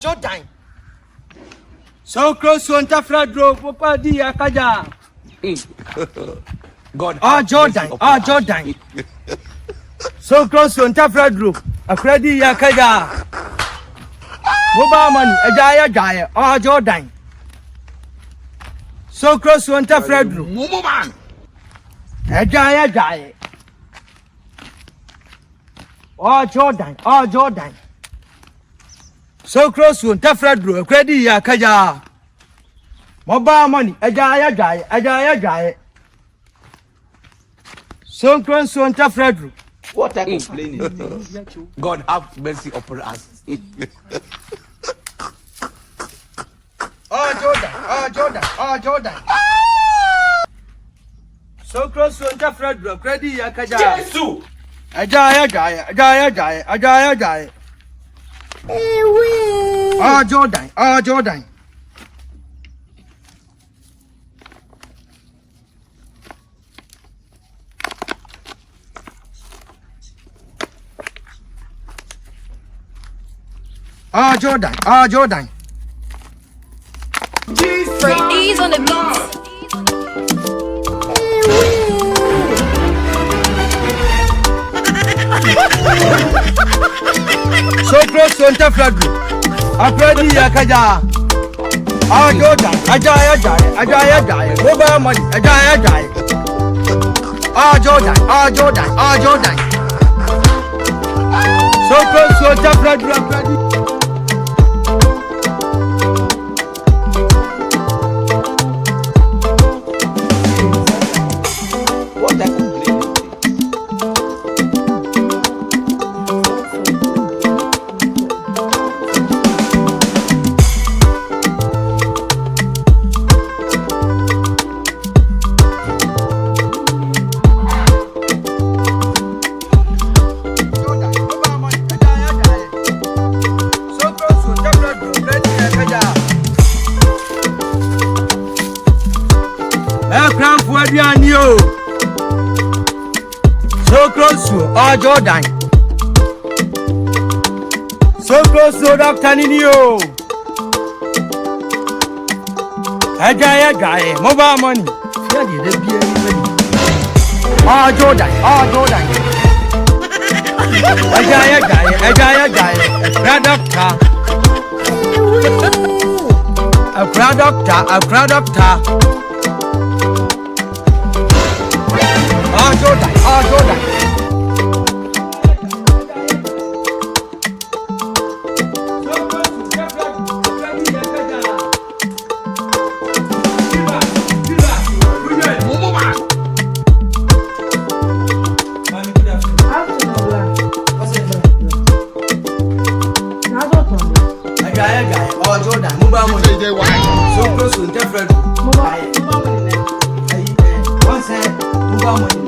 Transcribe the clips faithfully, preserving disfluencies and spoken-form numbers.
Jordan. Sokro suo nta fradro popa di akaja. God. Ah, have Jordan. Mercy upon Ah, us. Jordan. Sokro suo nta fradro. Akradi akaja. Mobile money. Ajaya jaya. Ah, Jordan. Sokro suo nta fradro. Mumu man. Ajaya jaya. Ah, Jordan. Ah, Jordan. Sokro suo nta fradro. Akradi akaja. Mobile money. Ajaya jaya. Ajaya jaya. Sokro suo nta fradro. What a complaining. God have mercy upon us. Ah, Jordan. Ah, Jordan. Ah, Jordan. Sokro suo nta fradro. Akradi akaja. Jesus. Ajaya jaya. Ajaya jaya. Ajaya jaya. Ah, Jordan. Ah, Jordan. Ah, Jordan. Ah, Jordan. Freddie's on the beat. Sokro suo nta fradro. Akradi akaja. Ah, Jordan. Ajaya jaya. Ajaya jaya. Mobile money. Ajaya jaya. Ah, Jordan. Ah, Jordan. Ah, Jordan. Sokro suo nta fradro. Akradi. What a complaining. Ɛkramfo aduane o. Sokro suo, ah, Jordan. Gbogbo so doctor ni ni o. Ẹja ẹja ẹ mobile money. Fíà di ẹ̀dẹ̀ bí ẹni bẹ́ẹ̀ ni. Ọjọ́ dà ọjọ́ dà. Ẹja ẹja ẹ ẹja ẹja ẹ ẹ̀fúrá doctor. Ẹ̀fúrá doctor ẹ̀fúrá doctor. Ọjọ́ dà ọjọ́ dà. Ọjọ́ dà, mobile money. So close to interfere. Wọ́n sẹ́ mobile money.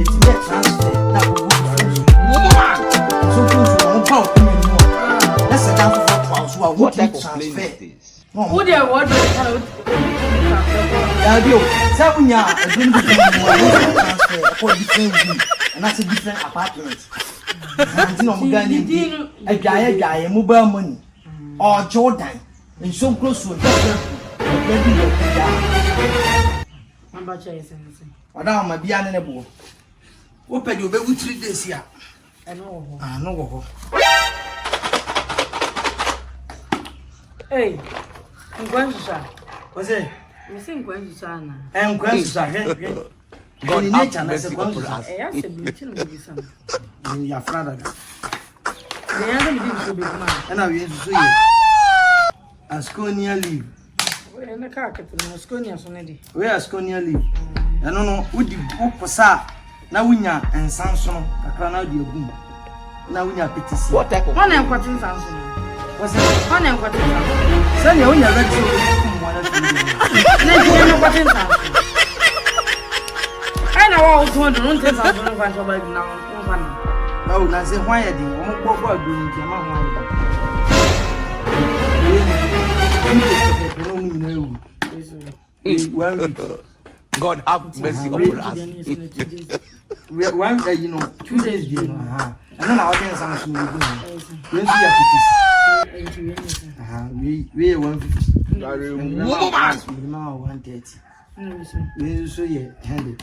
Ètí yẹ transfer náà gbogbo ìfẹ́. So close to one pound. That's a down for pounds. What type of plane is this? Wo deɛ wɔ do ɛka o. Dabi o, sɛ wonya adum bi fɛn mu a, wonya transfer ɛkɔ different room anaasɛ different apartment. Nti na ɔmo Ghana yi adwaeɛ adwaeɛ mobile money ɔɔgye wo dan nsuo nkuro suo dɛfrɛ ɛkura bi wɔ ɛkura. Ɔda ɔma bia ne ne boɔ. Wopɛ deɛ ɔbɛwu three days a. Ɛno wɔ hɔ. Ah, no wɔ hɔ. Ei, nkwa nsusa. Ɔsɛ. Mesi nkwa nsusa ana. Ɛ nkwa nsusa hwɛ hwɛ. God have mercy upon us. Ɛyɛ asɛ bi nti na mobisa no. Yɛafra dada. Deɛ yɛn sɛ mede nsuo bɛgu ma. Ɛna wei nsusu yɛ. Asconia leaf. Wei ne kaa kete no, Asconia so ne de. Wei Asconia leaf. Ɛno no wodi woposa a na wonya nsa nsono kakra na wode agu mu na wonya apetisi. What type of Hɔn na nkɔte nsa nsono. Wɔsɛ Hɔn na nkɔte nsa nsono. Sɛnea wonya red soap no kum wɔn afiri mu. Na nti yɛn nkɔte nsa nsono. Ɛna wɔ a wotɔn do no nte nsa nsono nfa nkyɛ ɔbaa bi na nfa na. Awo na sɛ ho ayɛ den wɔn bɔbɔ aduro no nti ɛma ho ayɛ den. Ɛmu de pɛpɛpɛ na wɔn nyinaa awu. One week. God have mercy upon us. One uh, you know two days deɛ no aha. Ɛno na ɔde nsa nso no gu ho. Wei nso yɛ fifty. Aha, wei wei yɛ one fifty. Mede ma wo one thirty. Wei nso yɛ hundred.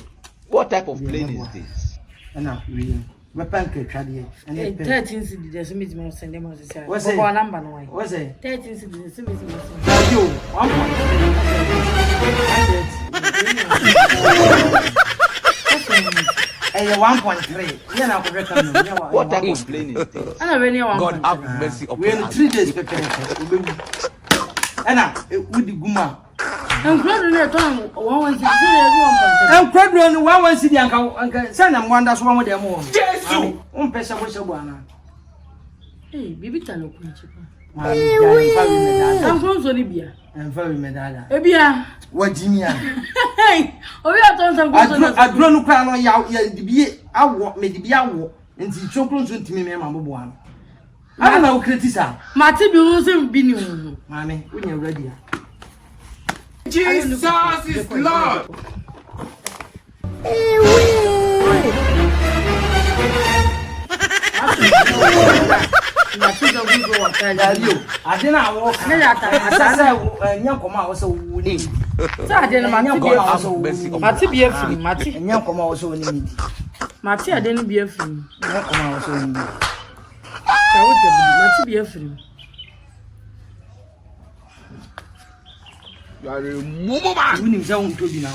What type of plane is this? Ɛna wei yɛ bɛpɛ nkatwadeɛ ɛne pɛ. Thirteen cedi deɛ so mɛtumi asɛnde ma sɛ sɛ. Wɔ sɛ? Bɔbɔ namba no wan? Wɔ sɛ? Thirteen cedi deɛ so mɛtumi asɛnde. Dabi o, one point three. Ɛyɛ one point three. Yɛ na akɔhwɛ camera mu. Yɛ wa. What type of plane is this? Ɛna wei ne yɛ one point three. God have mercy upon us. Wei no three days pɛpɛɛpɛ, wobɛwu. Ɛna wodi gum a. Nkura do ne tɔn one one six, sɛ yɛ one point three. Nkura do no one one six deɛ anka anka sɛ na mmoa nda so wɔn deɛ mo wɔ. Jesu. Wompɛ hyɛ bo hyɛ bo ana? Ee, bibi ta no kun kyi pa. Maame gya mfa wi me dada. Sanko nso ne bia. Mfa wi me dada. Ebia. Wagyi mi a. Obi atɔ nsanko nso. Aduro no kura no ya ya dibi awo me dibi awo. Nti kyokro nso ntumi me ma bobo ano. Ana na wo kreti sa. Mate bi wo se bi ni wo. Maame, wo nya awura dia. Jesus is Lord. Ewe. Dabi o, ade na awo ka. Ne ya ta. Asa sɛ ɛnyɛ nkɔmɔ a wɔsɛ wo ni. Sɛ ade no mate bi afiri. Mate bi afiri, mate. Ɛnyɛ nkɔmɔ a wɔsɛ wo ni di. Mate ade no bi afiri. Ɛnyɛ nkɔmɔ a wɔsɛ wo ni di. Ka wo dabi, mate bi afiri. You are a mumu man. Wonim sɛ wontɔ bi na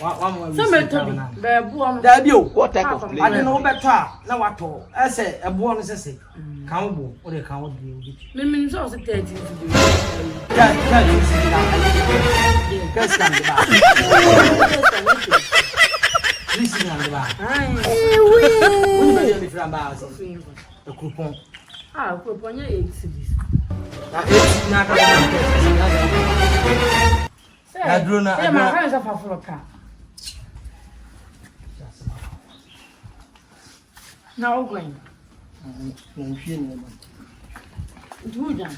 wa wa mo. Sɛ mɛtɔ bi bɛɛboɔ no. Dabi o. What type of plane? Ade no wobɛtɔ a na watɔ. Ɛsɛ ɛboɔ no sɛsɛ. Ka wo bo, wode ka wo deɛ wobɛtumi. Memenim sɛ ɔse thirteen to be. Thirteen to be na. First time de ba. Three six na de ba. Wonim baabi a mefiri amba a sɛ? Akuropɔn. Ah, kuropɔn nyɛ eight cities. Na eight na ka. Sɛ, na duro na sɛ aduro. Ma kan sɛ fa foro ka. Na wo gwen. Na nhwie ne ma. Nti wo dwan.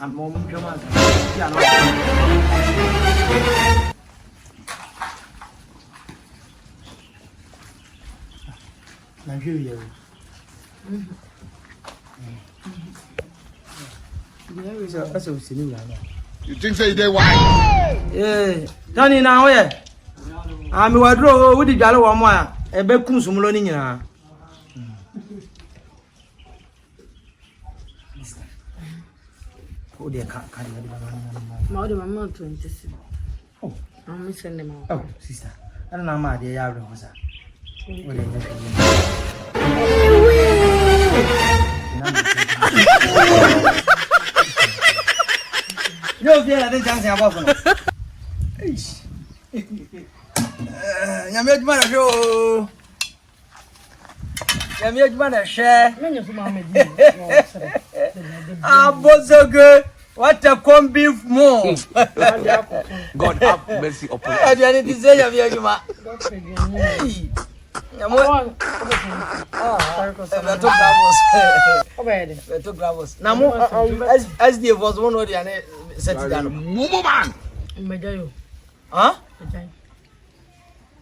Ama ɔmo ntwa ma. Na nhwie yɛ o. Ɔsɛ ɔsi ne wura no. You think say you dey wise? Ee, Tony na wo yɛ. A, me waduro o, wodi dwale wɔ mo a, ɛbɛku nsumlo no nyinaa. Wo deɛ ka ka deɛ wode bɛma no ma no ma. Ma wode ma ma twenty six. Oh. Na me send them out. Oh, sister. Ɛna na ama adeɛ yɛ awerɛ ho sa. Wode nyɛ hwɛ yie. Nyɛ obiara de nkyɛnse abɔfo no. Eish. Eh, Nyame adwuma na hwɛ o. Nyame adwuma na hwɛ. Menye so ma me di. Abozogo, what a combi mo. God have mercy upon us. Aduane ti sɛ Nyame adwuma. Hey. Nyame. Ah, Beto Gravos. Beto Gravos. Na mo, S D A boss mo no aduane set down. Mumu man. Mmedayo. Huh?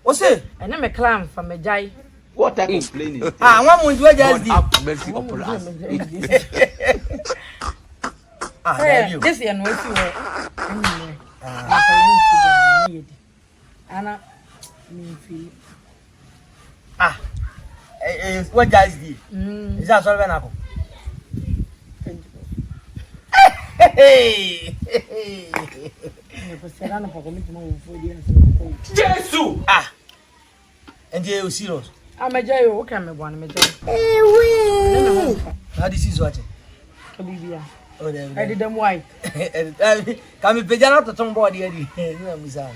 Ose. Ɛne me clan fa magyae. What type of plane is this? Ah, nwa mu nduwa jazz di. God have mercy upon us. Ah, yeah, you. This year no esi wo. Anyway. Ah. Ana me feel. Ah. Eh, eh, what jazz di? Mm. Is that solve na ko? Hey. Hey. Hey. Jesus. Ah. And you serious? I'm a jail. Okay, I'm a one. I'm a jail. Hey, wait. How this is what? Kabibia. Oh, there. I did them why. Kami pejana to tombo di di. Ni misa.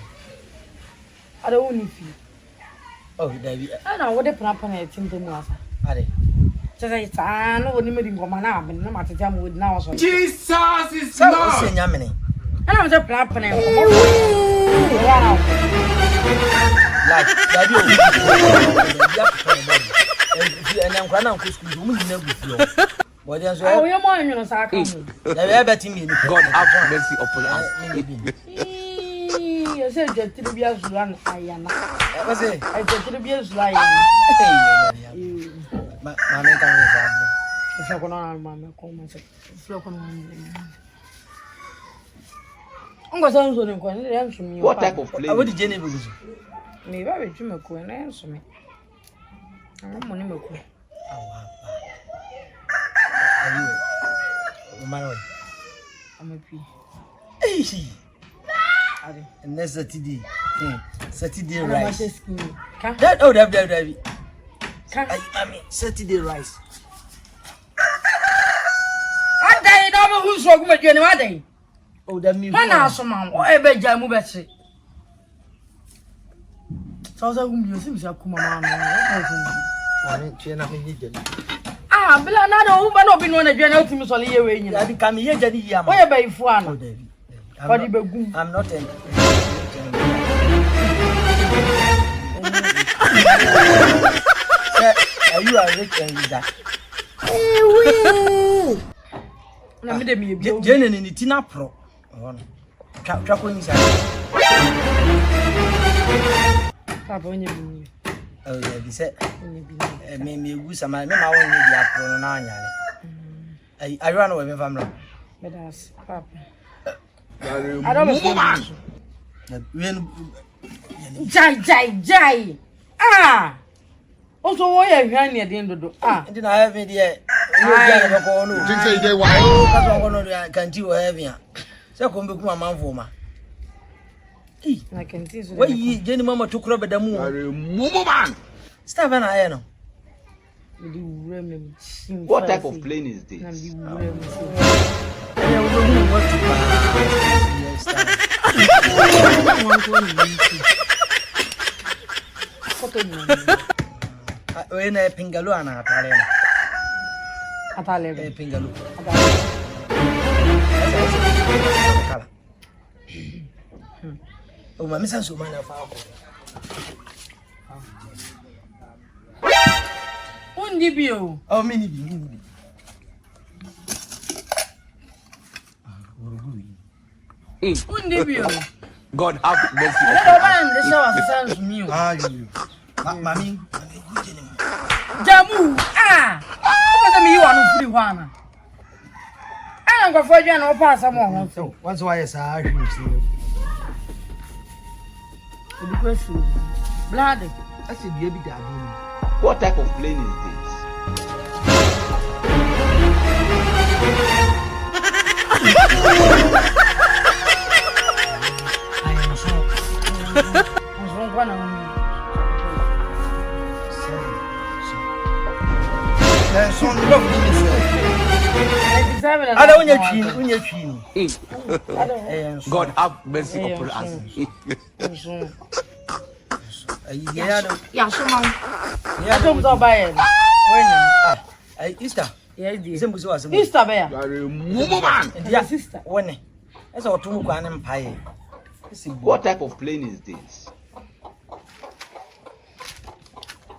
I don't need you. Oh, David. I know what the plan plan I think the more. Are. Kyɛ sɛ saa na wɔnim adi nkɔmmɔ no a mene no matete ama wɔdi na wɔsɔ. Jesus is Lord. Sɛ ɔsɛ nyamene. Ɛna mete pra pene nkɔmmɔ. Like, dabi o. Dabi akɔkɔ ne bɔdi. Ɛnti ɛnɛ nkora na nkɔ sukuu nti wɔn nyina gu fie hɔ. Bɔdi nso. A wɔyɛ mɔ anwene saa ka ho. Dabi ɛbɛte mmienu. God have mercy upon us. Ɛsɛ adwatiri bi asura no ayana. Ɛbɛsɛ. Adwatiri bi asura ayana. Hey, yeah, yeah, yeah. Ma, ma me ka me za. Flo ko na ma me ko ma se. Flo ko na ma me. Ngo sa nso ne ko ne ya nso mi. What type of play? Awodi Jenny bi gusu. Me ba be tuma ko ne ya nso mi. Awon mo ni me ko. Awa. Ayi. O ma ro. Amapi. Ei. Ade. Next Saturday. Hmm. Saturday rice. Ka. That, oh, that, that, that. Ka. Ayi, I mean, Saturday rice. Adai na mo hu so gu ma dwe ne adai. Oh, that me. Mana so man. O e be ja mu be se. Sasa gum yo sim sa kuma ma no. Ani tie na me ni je. Ah, bila na do u ba no bi no na dwe na otimi so le ye we nyi. Abi ka me ye je ni ya ma. O ye ba ifu ano. Oh, David. Kodi be gum. I'm not an. Sir, are you a rich and leader? Na me de me bi. Jene ni ni tina pro. Oh no. Twa twa ko nyi sa. Papa onye bi ni. Oh yeah, bi se. Onye bi ni. Eh, me me gu sama me ma won ni dia pro no na anya le. Ai ayo ano we me family. But that's papa. Mumu man. When jai jai jai. Ah. O so wo ye hwan ni den dodo. Ah. Ndi na heaven there. You dey go no. Think say you dey wise. Ka so go no kan ti wo heaven ya. Se ko mbe kuma manfo ma. Ii. Na kenti so. Wa yi je ni mama tukura beda mu. Mumu man. Star ba na aye no. Mede wura mu. What type of plane is this? Na mede wura mu. Aye wo mu wa tu. Koto mu. Ah, oye na pingalo ana atare na. Atare. Eh, pingalo. Atare. Kala. O ma misa so mana fa ko. Undi bi o. Oh, me ni bi, me ni bi. Ah, orugu yi. Undi bi o. God have mercy. Hello, man, this show is sounds new. Ah, you. Ma, mami, mami, good evening. Jamu, ah! Wopɛ sɛ meyi w'ano firi hɔ ana? Ana nkurɔfoɔ adwene na wopɛ asɛm wɔ ho so. Wɔn nso ayɛ saa ahwɛ nsuo. Obi kɔ asu. Blade. Ɛsɛ dua bi da adeɛ mu. What type of plane is this? Ayɛ nso. Nso nkwa na wɔn. Ada wonya twi ni, wonya twi ni. Ɛyɛ nso. God have mercy upon us. Ayi, yɛ ya do. Yasoma. Yɛ ya do. Atom sɛ ɔba yɛ no. Wɛnyɛ. Ah, ayi, Easter. Yɛ di. Sɛ mbusi wa sɛ. Easter bɛ ya. You are a mumu man. Nti ya sister. Wɔne. Ɛsɛ ɔtum kwa ne mpaeɛ. What type of plane is this?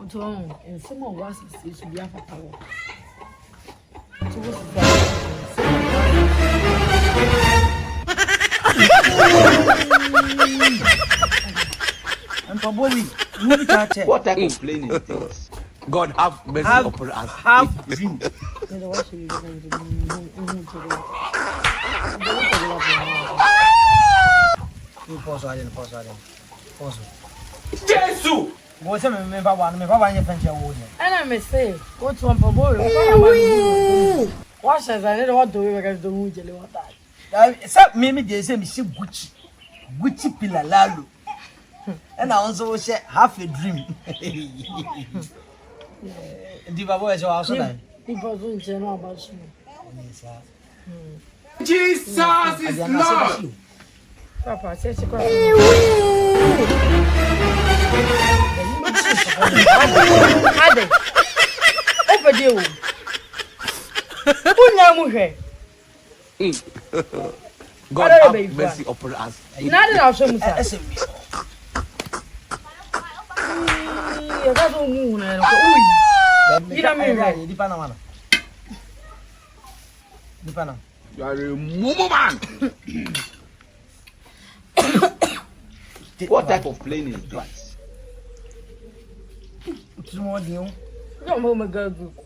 Nti wɔn nsɛm a wɔasese so bi afata wɔ. Nti wɔsisi a. Mpaboa bi, wo bi ka kyɛ. What type of plane is this? God have mercy upon us. Have dream. Pause, pause, pause. Jesu! Wo sɛ me me ba wa me ba wa nyɛ fɛnkyɛ wo deɛ. Ɛna me se, wotu mpaboa wei, wofa na ma no. Wahyɛ dza ne de wɔdɔ wei bɛka dɔ mu gyele wɔtaade. Sɛ me me deɛ sɛ me hyɛ Gucci. Gucci pilalalo. Ɛna wo nso wohyɛ half a dream. Nti baba ɛhyɛ wɔ aso dan. Nipa so nkyɛn na ɔba so. Ɛne saa. Jesus is Lord. Papa, sɛ si kɔ. Ade. Ope de o. Unya mu hwɛ. God have mercy upon us. Na de na so mu sa. Ɛsɛ mi. Yɛ ka so mu na ko. Uyi. Ina mi. Nipa na mana. Nipa na. You are a mumu man. What type of plane is this? Small deal. Nyɛ mo me ga gu ko.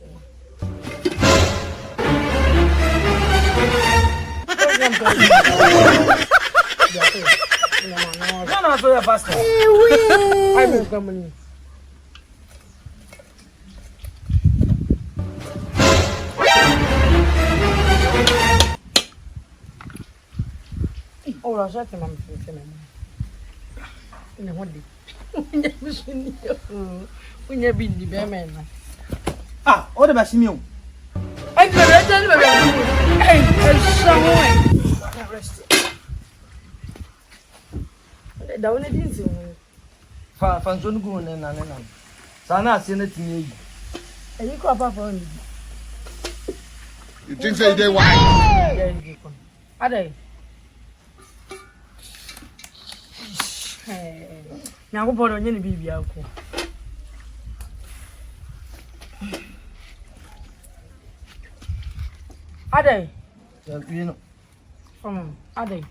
No, no, so ya pastor. Ai mo ga mo ni. Oh, la shati mam fi fi na. Ina hodi. Ina bishini. Ina bindi be me na. Ah, o de ba shimi o. Ai, be be be be. Ai, ai, shawo. Rest. Da wani din sin. Fa fa nso no gu ne na ne na. Saa na ase na tumi ayi. Eyi kɔ papa ni. You think say you dey wise? Yeah, you dey come. Adai. Nyankopɔn de ɔnyɛ ne biribi ako. Adai. Yɛwie no. Adai.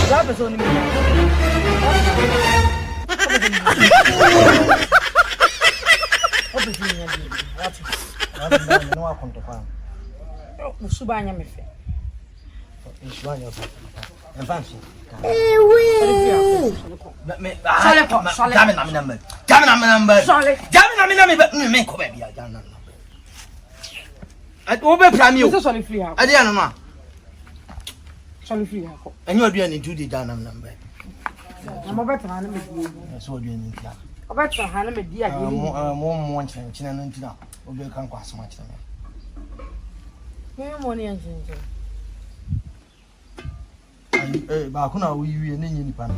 Saa pɛ sɛ ɔnim nyinaa. Ɔpɛ sɛ ɔnim nyinaa. Ɔpɛ sɛ ɔnim nyinaa. Wate. Wate, na wakɔntɔkwa. Wo suban nyɛ me fɛ. Nsuo anyɛ ɔfa. Ɛmfa nso. Sɔre firi ha. Sɔre kɔ. Me, me, ah, sɔre kɔ, ma, sɔre. Gya me na me namba. Gya me na me namba. Sɔre. Gya me na me namba. Me, me nkɔ baabi a, gya me na me namba. Ɛ, wobɛpira me o. Mesɛ sɔre firi ha. Ɛdeɛ no ma. Sɔre firi ha kɔ. Ɛnyɛ ɔdua ne nti wode gya nam nam bɛ. Na mobɛtena ha na medi ayi. Ɛsɛ ɔdua ne nti a. Ɔbɛtena ha na medi ayi. Mo mo mo nkyerɛnkyerɛ no nti na wobɛka nkɔ asɛm akyerɛ me. Meme mo ne yɛ nkyenkyen. Ayi, eh, baako na woyi wie ne nyɛ nipa no.